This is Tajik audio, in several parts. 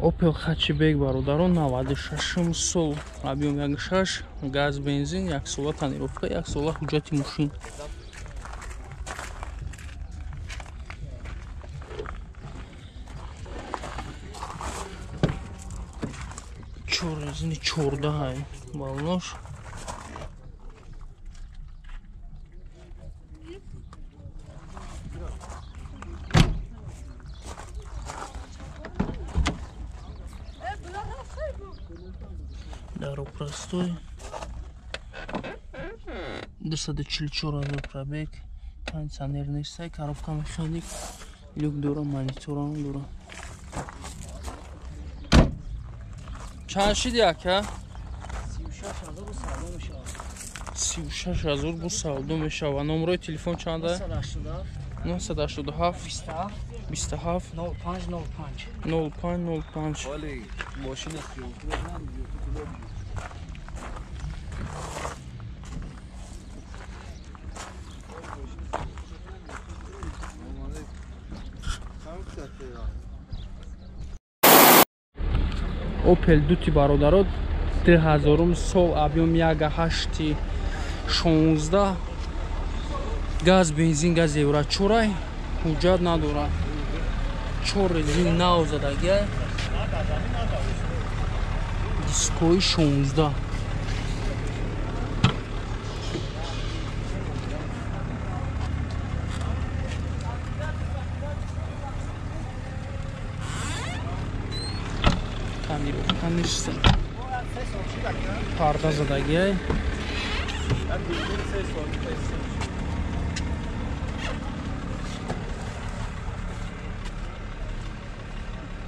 Opel Hatchback бародарон 96 сол, объем 1.6, газ бензин, як сола тонировка, як сола ҳуҷҷати мошин. Чор резини 14 балонош. Даро простой. 244 ҳазор пробег, кондиционер нестай, коробка механик, люк дора, мониторам дора. Чанд шиди ака? 36 ҳазор бу савдо мешавад. Номерои телефон чанда? 987 27 05 05 05 05. Opel дути бародарот 2000 сол, объем 1.8 16, газ бензин, газ евро 4, ҳуҷҷат надорад. 4 резин нав задагия, дискои 16. Тонировка нест, парда задагия.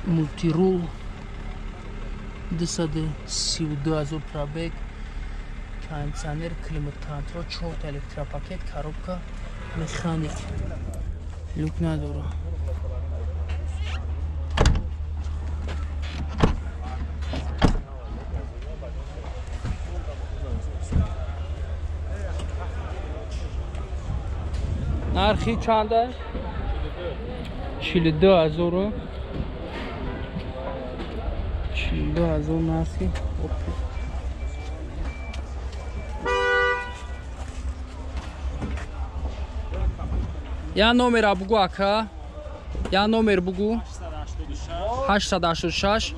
Мултирул, 232 ҳазор пробег, кондиционер, климат-контрол, 4 электропакет, коробка механик, люк надора. Нархи чанда? 42 ҳазор. 42 ҳазор нархи. Я номера бугу ака. Я номер бугу. 886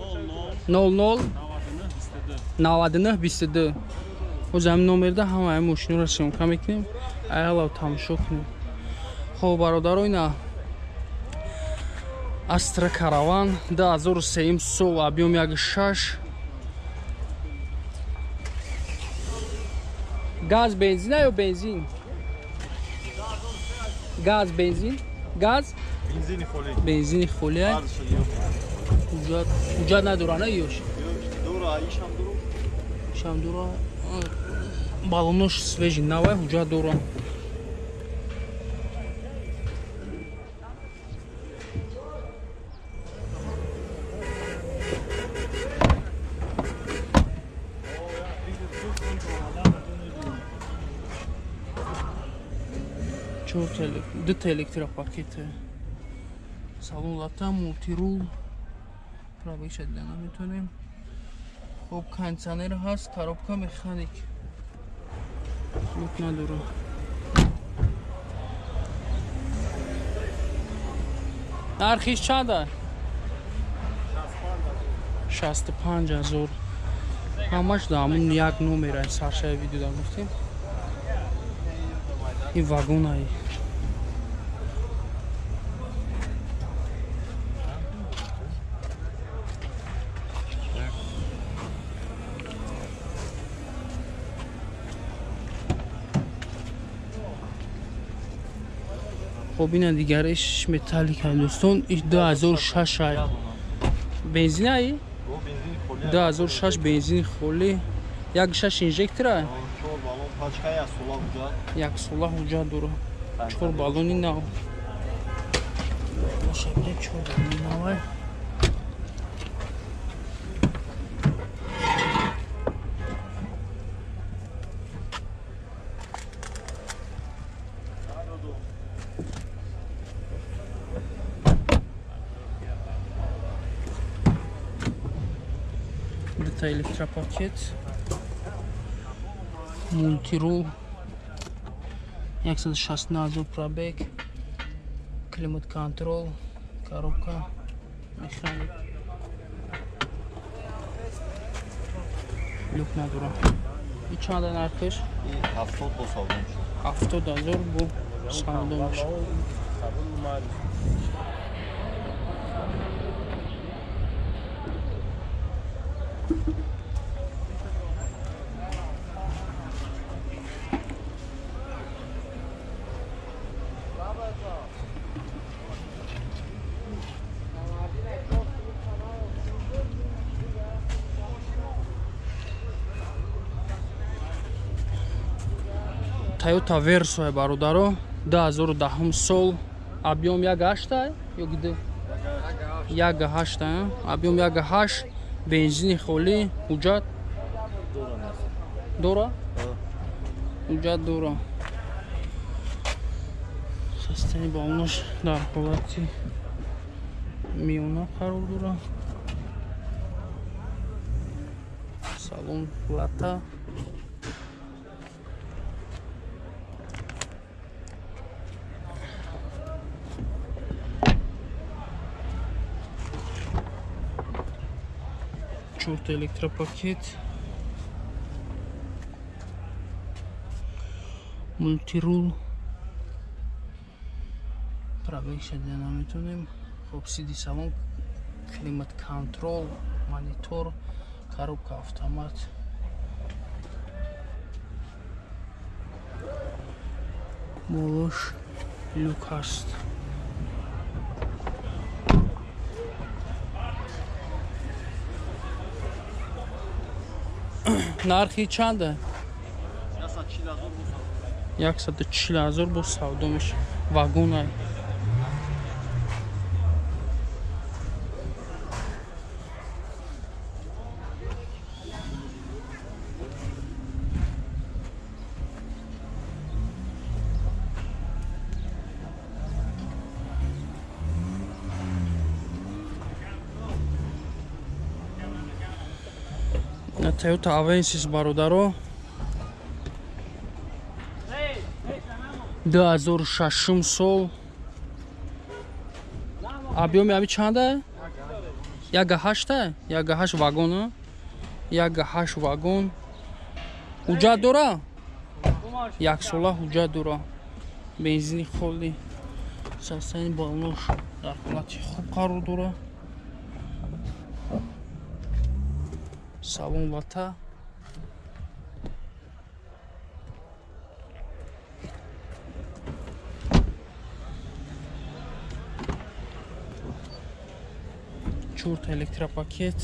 00 99 22. Оз ҳамин номерда ҳамаи мошинро съёмка мекунем. Аялав тамошо кунем. Хоб бародаро, ина Astra Caravan 2003 сол, объем 1.6, газ бензин ё бензин? Газ бензин, газ бензини холӣ. Бензини холӣ. Ҳуҷҷат надора на ёш? Дора, ишам дора. Ишам дора. Балонош свежий навай, ҳуҷҷат дора. Дута электропакеты, салон лата, мултирул, пробегша дида наметонем. Хоб кондиционер ҳаст, коробка механик, люк надора. Нархиш чанда? 65 ҳазор. Ҳамаш да ҳамун як номера саршаи видеода гуфтем. Ин вагонай. Хоб ина дигариш металлика дӯстон, 2006 бензин ай? 2006 бензини холӣ, 1.6 инжектора, як сола ҳуҷҷат дора, 4 баллони нав. Чор баллони навай. Дута электропакет, мультирул, 169 000 пробег, климат контрол, коробка механик, люк надора. И чанда нархиш? 70 бо савдо мешавад. 70 000 бо савдо мешавад. Toyota Verso бародаро, 2010 сол, объем 1.8 ё гиде? 1.8, объем 1.8, бензини холӣ, ҳуҷҷат дора? Ҳуҷҷат дора. Состояние балонош дар ҳолати миёна қарор дорад. Салон лата. Чорта электропакет, мультирул, пробег шуда наметонем. Хоб, сиди салон, климат контрол, монитор, коробка автомат. Болош люк ҳаст. Нархи чанда? 140 000 бо савдо мешавад. Вагонай. Toyota Avensis бародаро, 2006 сол, объеми ами чанда? 1.8, 1.8 вагон, 1.8 вагон. Ҳуҷҷат дора? Як сола ҳуҷҷат дора. Бензини холӣ, состояние балонош дар ҳолати хуб қарор дора. Салон лата. Чорта электропакет,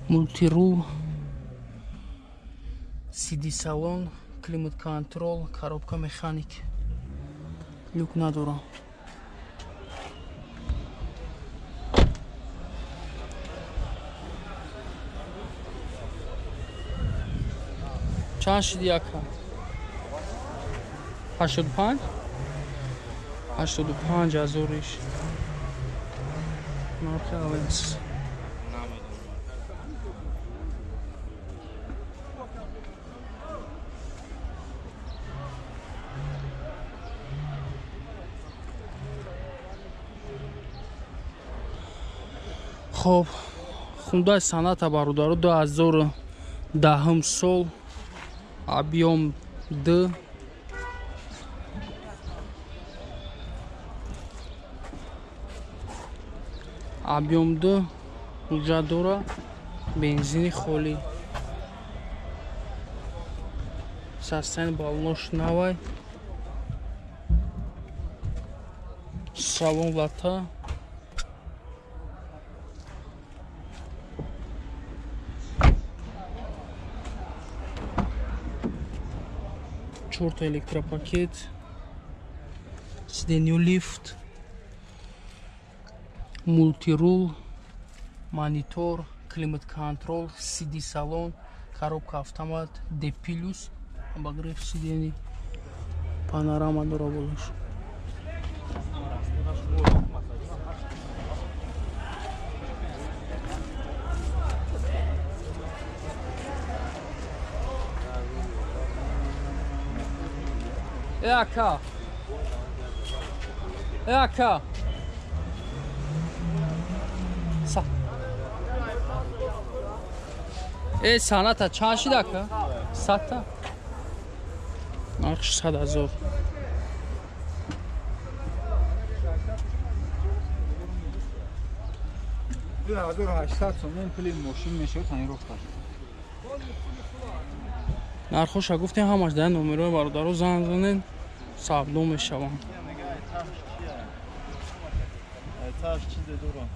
мультирул, CD салон, климат контрол, коробка механик, люк надора. Чанд шуди яка? 85? 85 ҳазориш. Нархи Avensis. Хоб, Хундай Соната бародаро, 2010 сол, объем Д, объем Д, ҳуҷҷат дора, бензини холӣ, состояние балонош навай, салон лата. Чорта электропакет, сиденью лифт, мультирул, монитор, климат контрол, CD салон, коробка автомат, D+, обогрев сидений, панорама дора болош. Ака. Ака. Э саната чанд шид ака? 100 та? Нархш 100 000. 2800 сомон пули мошин мешавад тонировка. Нархоша гуфтем, ҳамаш дар номерои бародаро занг занед, савдо мешаванд. Таш чизе дорам.